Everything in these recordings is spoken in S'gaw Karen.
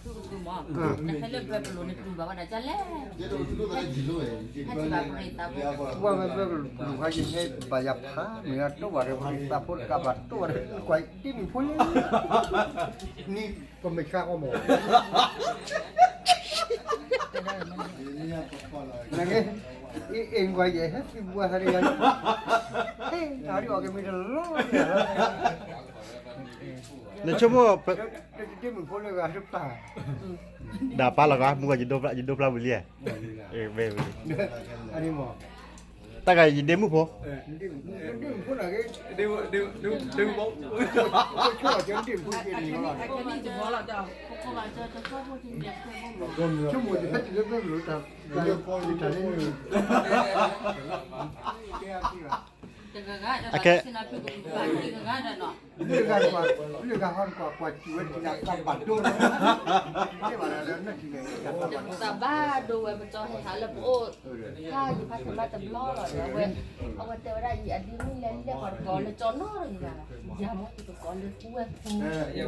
သူၣ်ကသူမး, ဟဲလၢဘဲပလိၤန့ၣ်တူၢ်ဘၣ်ဝဲဒၣ်ကလဲၣ်, ဟဲစံးဘၣ်ပရံးသးဖိ, ဝဲဘဲပလိၤခါယဟဲဘၣ်ယၤဖး မ့ၢ်အတိၢ်ဘၣ်ဒီးပရံးသးဖိတကးဘၣ်တိၢ်ဘၣ်ဒီး ကွၢ်ဒ်မုၣ်ဖိလၢ နံၤပမ့ၢ်ဆါကီမး နကဲ, အ့ၣ်ကွၢ်ယဲဟဲသံဘှါသးတဂၤ, ဟဲအီၣ်ကမ့ၢ်တလီၤ, နဆိကမိၣ်, တမုၣ်ဖိလၢဂၤတပာ်, ဒၣ်ပာ်လီၤဂၤ မုၢ်ဂီၤယဒိဖျါဝံၤလံ, တၢ်ဂၤယဒ့မုၣ်ဖိ, တဂၤဂၤဒီး လၢဂၤဟီကွၢ်ကွၢ်စူၤဝဲတဂၤဘၣ်ဒိ, တၢ်ဘၣ်ဒိဝဲပကၠီဟဲဟးလၢပအိၣ်, ဖးယဖးထမးတဘျီလီၤဒီး အဝဲ, အဝဲတဲဝဲဒၣ်အံၤ အဒ့မုၣ်လဲၤလဲၤဃီၤတကိးလၢကၠီနီတဂၤဘၣ်, ယၤမ့ၢ်တကိးလၢပူဝဲဖိ လၢ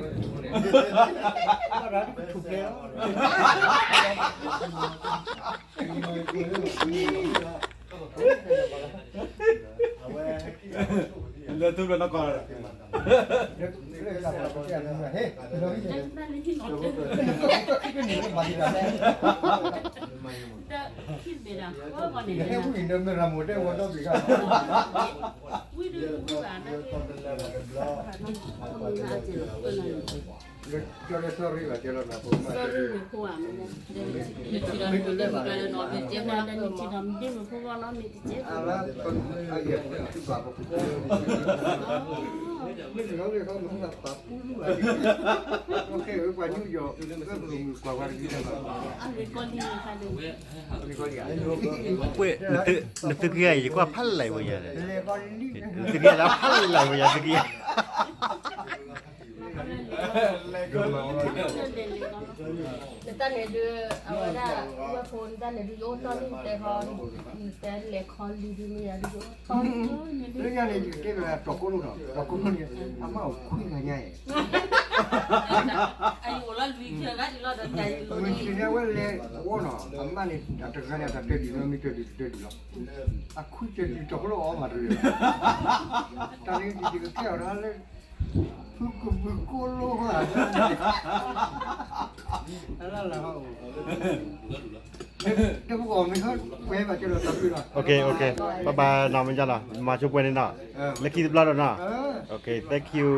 ထူလၢနီၢ်ကီၢ်လီၤ, နသုကယၤ ယကွၢ်ဖးလဲၢ်ဝဲယၤ, နသုကယၤလၢဖးလဲၢ်ဝဲယၤသုကယၤ နတၢ်န့ၣ်ဒုး အဝဲဒၣ် ဝဲဖိနတၢ်န့ၣ်ဒုး ယအိၣ်တီၢ်န့ၣ်တဲဃီ, နတဲလဲၤခီလံဒုးမ့ၢ်ယၤဒုး ယအိၣ်တီၢ်န့ၣ်, လၢညါန့ၣ် ယကတဲလၢတီၤခိၣ်လိၣ်နီၤ, တီၤခိၣ်လိၣ်န့ၣ် အမါအိၣ်ခွံဂၤညါအံၤ, မုၢ်ဆ့ၣ်ညါဝဲလဲၤဝီနီၤ, အမါန့ၣ် အတဂၤန့ၣ် အတၢ်တၢဒုးနီၤ, မ့ၢ်တၢဒုးတၢဒုးလီၤ, အခွံတၢဒုး တီၤခိၣ်လိၣ်အီၣ်မးတရံး, တၢ်န့ၣ်ယကကဲအီၤဒၣ်လၢ ဖုကပူၤကိၣ်လိၣ်ဧါ, တၢ်လၢလၢဟီၣ်, တပူၤကီၢ်မ့ၢ်ဟီၣ်ပှဲၤဘၣ်ကဲဒီးတၢ်ဖုလီၤ, ဘၣ်ဘၣ်နီၤ မ့ၢ်ယါလီၤ မၤဆိပှဲၤန့ၣ်နီၤ, လၢခံတဘျီဒီးနီၤ, OK, thank you.